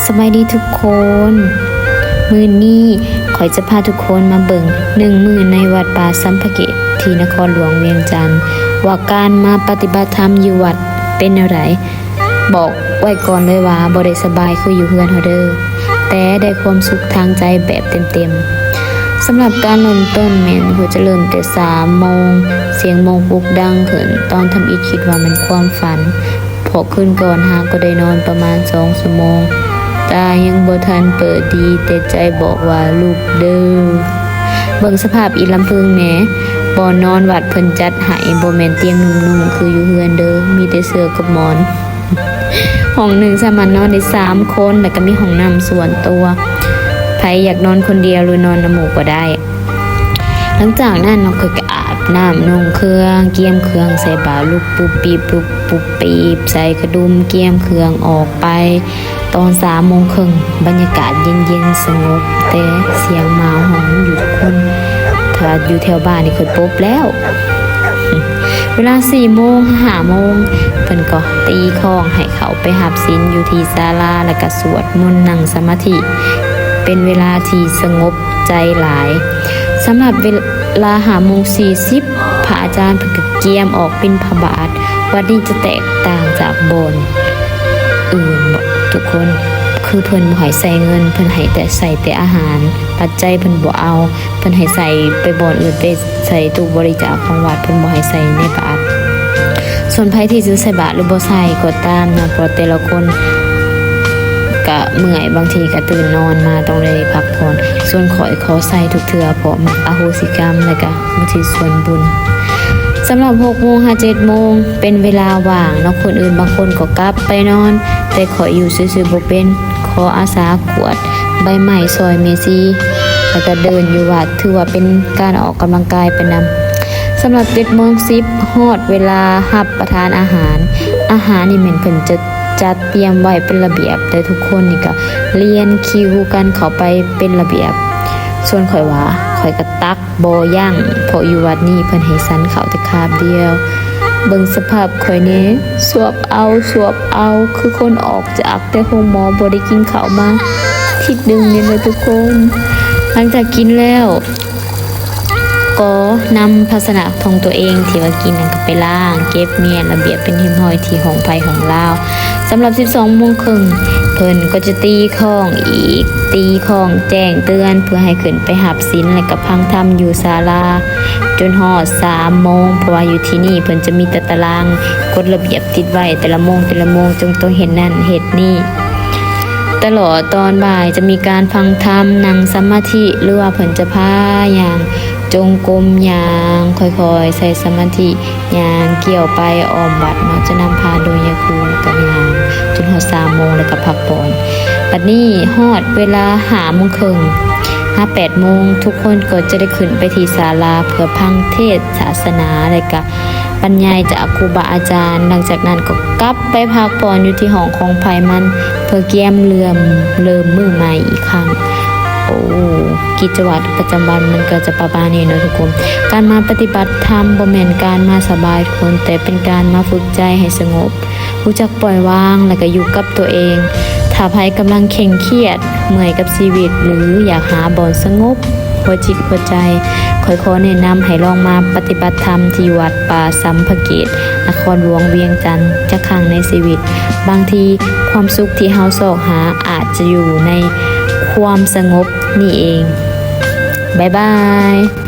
ສະບາຍດີທຸກຄົນ, ມື້ນີ້ຂ້ອຍຈະພາທຸກຄົນມາເບິ່ງໜຶ່ງມື້ໃນວັດປ່າສຳພະເກດ ທີ່ນະຄອນຫຼວງວຽງຈັນ ວ່າການມາປະຕິບັດທຳຢູ່ວັດເປັນແນວໃດ. ບອກໄວ້ກ່ອນເລີຍວ່າບໍ່ໄດ້ສະບາຍຄືຢູ່ເຮືອນເຮົາເດີ້, ແຕ່ໄດ້ຄວາມສຸກທາງໃຈແບບເຕັມໆ. ສຳລັບການເລີ່ມຕົ້ນແມ່ນ ກໍຈະເລີ່ມແຕ່ສາມໂມງ, ສຽງໂມງປຸກດັງຂຶ້ນ. ຕອນທຳອິດຄິດວ່າແມ່ນຄວາມຝັນ, ເພາະຄືນກ່ອນຫາກໍໄດ້ນອນປະມານສອງຊົ່ວໂມງ, ຕາຍັງບໍ່ທັນເປີດດີ, ແຕ່ໃຈບອກວ່າລຸກເດີ້. ເບິ່ງສະພາບອີກລຳເພິງແດ່, ບ່ອນນອນວັດເພິ່ນຈັດໃຫ້ ບໍ່ແມ່ນຕຽງນຸ້ມໆຄືຢູ່ເຮືອນເດີ້, ມີແຕ່ເສື່ອກັບໝອນ. ຫ້ອງໜຶ່ງສາມາດນອນໄດ້ສາມຄົນ ແລ້ວກໍມີຫ້ອງນ້ຳສ່ວນຕົວ. ໃຜຢາກນອນຄົນດຽວ ຫຼື ນອນນຳໝູ່ກໍໄດ້. ຫຼັງຈາກນັ້ນເນາະ ຂ້ອຍກໍອາບນ້ຳ ນຸ່ງເຄື່ອງ ກຽມເຄື່ອງ ໃສ່ບາດ ລຸກປຸບປີບ ລຸກປຸບປີບ ໃສ່ກະດຸມ ກຽມເຄື່ອງອອກໄປ. ຕອນສາມໂມງເຄິ່ງ ບັນຍາກາດເຢັນໆ ສະຫງົບ, ແຕ່ສຽງໝາຮ້ອງຢູ່ຄົນ ຖ້າຢູ່ແຖວບ້ານນີ້ຂ້ອຍປົບແລ້ວ. ເວລາສີ່ໂມງ ຫ້າໂມງ ເພິ່ນກໍຕີຄ້ອງໃຫ້ເຂົ້າໄປຮັບສິນຢູ່ທີ່ສາລາ ແລ້ວກໍສວດມົນ ນັ່ງສະມາທິ ເປັນເວລາທີ່ສະຫງົບໃຈຫຼາຍ. ສຳລັບເວລາຫ້າໂມງສີ່ສິບ ພະອາຈານເພິ່ນກໍກຽມອອກບິນທະບາດ. ວັດນີ້ຈະແຕກຕ່າງຈາກບ່ອນອື່ນທຸກຄົນ, ຄືເພິ່ນບໍ່ໃຫ້ໃສ່ເງິນ, ເພິ່ນໃຫ້ແຕ່ ໃສ່ແຕ່ອາຫານ, ປັດໄຈເພິ່ນບໍ່ເອົາ, ເພິ່ນໃຫ້ໃສ່ໄປບ່ອນອື່ນ, ໄປໃສ່ຕູ້ບໍລິຈາກຂອງວັດ, ເພິ່ນບໍ່ໃຫ້ໃສ່ໃນບາດ. ສ່ວນໃຜທີ່ຈະໃສ່ບາດ ຫຼື ບໍ່ໃສ່ກໍຕາມເນາະ, ເພາະແຕ່ລະຄົນກະເມື່ອຍ, ບາງທີກະຕື່ນນອນມາຕ້ອງໄດ້ພັກຜ່ອນ. ສ່ວນຂ້ອຍຂໍໃສ່ທຸກເທື່ອ ເພາະມັກອະໂຫສິກຳ ແລະກະ ອຸທິດສ່ວນບຸນ. ສຳລັບຫົກໂມງຫາເຈັດໂມງ ເປັນເວລາວ່າງເນາະ, ຄົນອື່ນບາງຄົນກໍກັບໄປນອນ, ແຕ່ຂ້ອຍຢູ່ຊື່ໆບໍ່ເປັນ, ຂໍອາສາກວາດໃບໄມ້ຊ່ອຍແມ່ຊີ ແລ້ວກໍເດີນຢູ່ວັດ, ຖືວ່າເປັນການອອກກຳລັງກາຍໄປນຳ. ສຳລັບເຈັດໂມງສິບ ຮອດເວລາຮັບປະທານອາຫານ. ອາຫານນີ້ແມ່ນເພິ່ນຈະຈັດຕຽມໄວ້ເປັນລະບຽບ, ແຕ່ທຸກຄົນນີ້ກໍລຽນຄິວກັນເຂົ້າໄປເປັນລະບຽບ. ສ່ວນຂ້ອຍວ່າ ຂ້ອຍກໍຕັກ ບໍ່ຢັ້ງ, ເພາະຢູ່ວັດນີ້ເພິ່ນໃຫ້ສັນເຂົ້າແຕ່ຄາບດຽວ. ເບິ່ງສະພາບຂ້ອຍແດ່, ສວບເອົາ ສວບເອົາ, ຄືຄົນອອກຈາກແຕ່ໂຮງໝໍບໍ່ໄດ້ກິນເຂົ້າມາທິດໜຶ່ງນີ້ແຫຼະທຸກຄົນ. ຫຼັງຈາກກິນແລ້ວ ກໍນຳພາຊະນະຂອງຕົວເອງທີ່ວ່າກິນນັ້ນກໍໄປລ້າງ, ເກັບມ້ຽນລະບຽບເປັນຮຽບຮ້ອຍທີ່ຫ້ອງໃຜຫ້ອງລາວ. ສຳລັບສິບສອງໂມງເຄິ່ງ ເພິ່ນກໍຈະຕີຄ້ອງອີກ, ຕີຄ້ອງແຈ້ງເຕືອນເພື່ອໃຫ້ຂຶ້ນໄປຮັບສິນ ແລະກະຟັງທຳຢູ່ສາລາຈົນຮອດສາມໂມງ, ເພາະວ່າຢູ່ທີ່ນີ້ເພິ່ນຈະມີແຕ່ຕາລາງກົດລະບຽບຕິດໄວ້ ແຕ່ລະໂມງ ແຕ່ລະໂມງ ຈົ່ງຕ້ອງເຮັດນັ້ນເຮັດນີ້. ຕະຫຼອດຕອນບ່າຍຈະມີການຟັງທຳ, ນັ່ງສະມາທິ ຫຼືວ່າເພິ່ນຈະພາຍ່າງຈົງກົມ, ຍ່າງຄ່ອຍໆ ໃສ່ສະມາທິ, ຍ່າງກ້ຽວໄປອ້ອມວັດເນາະ, ຈະນຳພາໂດຍຍາຄູ ແລ້ວກໍຍ່າງຈົນຮອດສາມໂມງ ແລ້ວກໍພັກຜ່ອນ. ບັດນີ້ຮອດເວລາຫ້າໂມງເຄິ່ງຫາແປດໂມງ ທຸກຄົນກໍຈະໄດ້ຂຶ້ນໄປທີ່ສາລາເພື່ອຟັງເທດສາສະໜາ ແລະກະບັນຍາຍຈາກຄູບາອາຈານ. ຫຼັງຈາກນັ້ນກໍກັບໄປພັກຜ່ອນຢູ່ທີ່ຫ້ອງຂອງໃຜມັນ ເພື່ອກຽມເລີ່ມ ເລີ່ມມື້ໃໝ່ອີກຄັ້ງ. ໂອ້ ກິດຈະວັດປະຈຳວັນມັນກໍຈະປະມານນີ້ເນາະທຸກຄົນ. ການມາປະຕິບັດທຳບໍ່ແມ່ນການມາສະບາຍທຸກຄົນ, ແຕ່ເປັນການມາຝຶກໃຈໃຫ້ສະຫງົບ, ຮູ້ຈັກປ່ອຍວາງ ແລະກະຢູ່ກັບຕົວເອງ. ຖ້າໃຜກຳລັງເຄັ່ງຄຽດ, ເມື່ອຍກັບຊີວິດ ຫຼື ຢາກຫາບ່ອນສະຫງົບຫົວຈິດຫົວໃຈ, ຂ້ອຍຂໍແນະນຳໃຫ້ລອງມາປະຕິບັດທຳທີ່ວັດປ່າສຳພະເກດ ນະຄອນຫຼວງວຽງຈັນ ຈັກຄັ້ງໃນຊີວິດ. ບາງທີຄວາມສຸກທີ່ເຮົາຊອກຫາອາດຈະຢູ່ໃນຄວາມສະຫງົບນີ້ເອງ. ບາຍບາຍ.